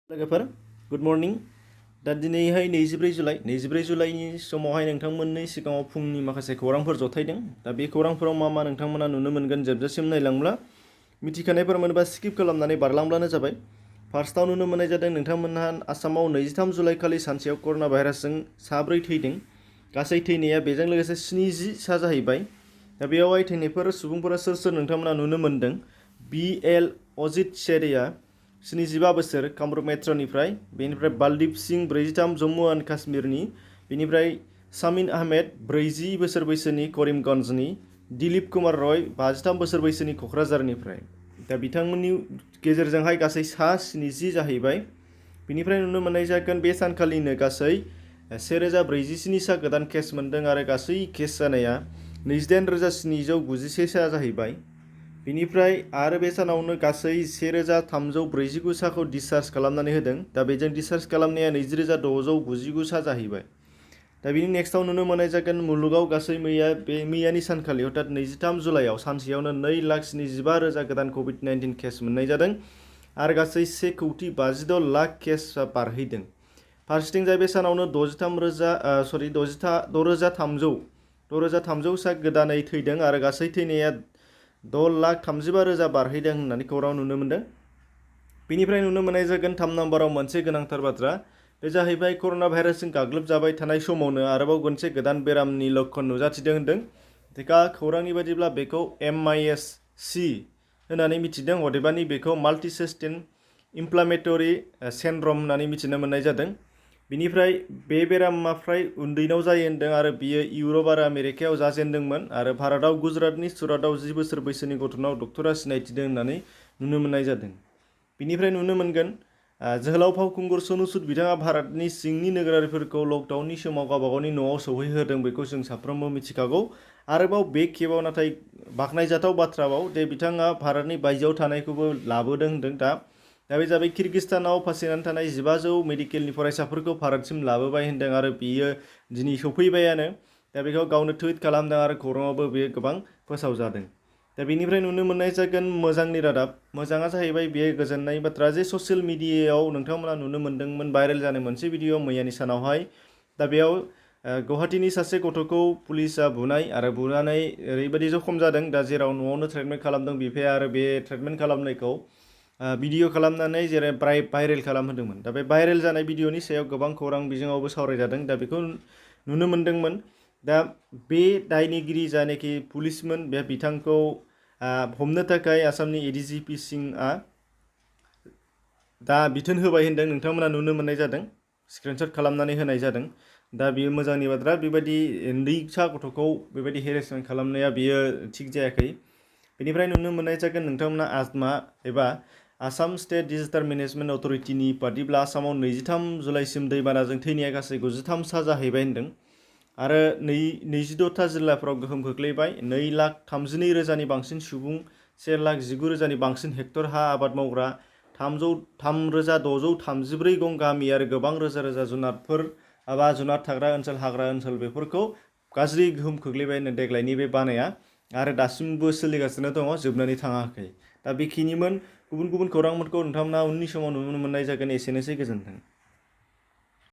लोगोफोर good morning दा दिनैहाय 24 जुलाइनि समावहाय नोंथांमोननि सिगाङाव फुंनि माखासे खौरांफोर जथायदों। दा बे खौरांफोराव मा नोंथांमोना नुनो मोनगोन जोबजासिम नायलांब्ला मिथिखानायफोर मोनोबा स्किप खालामनानै बारलांब्लानो जाबाय। फार्स्टआव नुनो मोननाय जादों नोंथांमोनहा आसामाव 23 जुलाइ खालि सानसेयाव कर'ना भाइरासजों 7 थैदों। गासै थैनाया बेजों लोगोसे 70 जाहैबाय। दा बेयावहाय थैनायफोर सुबुंफोरा सोर नोंथांमोना नुनो मोनदों। BL अजित शेरिया 75 बोसोर कामरुप मेट्र'निफ्राय, बेनिफ्राय बालदीप सिंह 43 जम्मु एन्ड काश्मीरनि, बेनिफ्राय शामिन आहमेद 40 बोसोर बैसोनि करिमगन्जनि, दिलीप कुमार रय 53 बोसोर बैसोनि क'क्राझारनिफ्राय। दा बिथांमोननि गेजेरजोंहाय गासै 70 जाहैबाय। बिनिफ्राय नुनो मोननाय जागोन बे सानखालिनो गासै 1047 गोदान केस मोनदों आरो गासै केस जानाया 28,791 जाहैबाय। बिनिफ्राय आरो बे सानावनो गासै 1349 खौ डिसचार्ज खालामनानै होदों। दा बेजों डिसचार्ज खालामनाया 20,699 जाहैबाय। दा बिनि नेक्स्टआव नुनो मोननाय जागोन मुलुगाव गासै मैयानि सानखालि अर्थात 23 जुलाइआव सानसेयावनो 2,75,000 गोदान कभिड-19 केस मोननाय जादों आरो गासै 1,56,00,000 केस बारहैदों। फारसेथिंजाय बे सानावनो 6,300 गोदानै थैदों आरो गासै थैनाया 6,35,000 बारहैदों होननानै खौरां नुनो मोनदों। बेनिफ्राय नुनो मोननाय जागोन 3 नम्बराव मोनसे गोनांथार बाथ्रा, बे जाहैबाय कर'ना भाइरासजों गाग्लोबजाबाय थानाय समावनो आरोबाव मोनसे गोदान बेरामनि लक्षण नुजाथिदों होनदों। दा खौरांनि बायदिब्ला बेखौ MIS-C होननानै मिथिदों, अदेबानि बेखौ माल्टि सिस्टेम इनफ्लामेटरि सिन्ड्रम होननानै मिथिनो मोननाय जादों। बिनिफ्राय बे बेरामा फ्राय उन्दैनाव जायो होनदों आरो बियो इउरप आरो आमेरिकायाव जाजेनदोंमोन आरो भारतआव गुजरातनि सुरातआव 10 बोसोर बैसोनि गथ'नाव डक्टरा सिनायथिदों होननानै नुनो मोननाय जादों। बिनिफ्राय नुनो मोनगोन जोहोलाव फावखुंगुर सनु सुद बिथाङा भारतनि सिंनि नोगोरारिफोरखौ लकडाउननि समाव गावबागावनि न'आव सौहैहोदों, बेखौ जों साफ्रोमबो मिथिखागौ। आरोबाव बे खेबाव नाथाय बाख्नायजाथाव बाथ्राबाव दे बिथाङा भारतनि बायजोआव थानायखौबो लाबोदों होनदों। दा बे जाबाय किर्गिस्तानाव फासिनानै थानाय 1500 मेडिकेलनि फरायसाफोरखौ भारतसिम लाबोबाय होनदों आरो बियो दिनै सफैबायानो। दा बेखौ गावनो टुइट खालामदों आरो खौराङावबो बेयो गोबां फोसावजादों। दा बेनिफ्राय नुनो मोननाय जागोन मोजांनि रादाब। मोजाङा जाहैबाय बेयो गोजोननाय बाथ्रा जे ससियेल मिडियायाव नोंथांमोना नुनो मोन्दोंमोन भाइरेल जानाय मोनसे भिडिअ मैयानि सानावहाय। दा बेयाव गुवाहाटीनि सासे गथ'खौ पुलिसा बुनाय आरो बुनानै ओरैबायदि जखम जादों, दा जेराव न'आवनो ट्रिटमेन्ट खालामदों बिफाया आरो बे ट्रिटमेन्ट खालामनायखौ भिडिअ खालामनानै जेरै भाइरेल खालामहोदोंमोन। दा बे भाइरेल जानाय भिडिअनि सायाव गोबां खौरां बिजोङावबो सावरायजादों। दा बेखौ नुनो मोन्दोंमोन। दा बे दायनिगिरि जायनाखि पुलिसमोन बे बिथांखौ हमनो थाखाय आसामनि ADGP सिंहआ दा बिथोन होबाय होनदों, नोंथांमोना नुनो मोननाय जादों, स्क्रिनशट खालामनानै होनाय जादों। दा बेयो मोजांनि बाथ्रा, बेबायदि उन्दैसा गथ'खौ बेबायदि हेरेसमेन्ट खालामनाया बियो थिग जायाखै। बेनिफ्राय नुनो मोननाय जागोन नोंथांमोना आजमा एबा आसाम स्टेट डिजास्टार मेनेजमेन्ट अथ'रिटिनि बादिब्ला आसामाव 23 जुलाइसिम दैबानाजों थैनाया गासै 93 जाहैबाय होनदों आरो 26 जिल्लाफोराव गोहोम खोख्लैबाय। 2,32,000नि बांसिन सुबुं, 1,19,000नि बांसिन हेक्टर हा आबाद मावग्रा, 3,634 गं गामि आरो गोबां रोजा जुनारफोर एबा जुनार थाग्रा ओनसोल, हाग्रा ओनसोल बेफोरखौ गाज्रि गोहोम खोख्लैबाय देग्लायनि बे बानाया आरो दासिमबो सोलिगासिनो दङ, जोबनानै थाङाखै। दा बेखिनिमोन। गुबुन खौरांफोरखौ नोंथांमोना उननि समाव नुनो मोननाय जागोन। एसेनोसै, गोजोन्थों।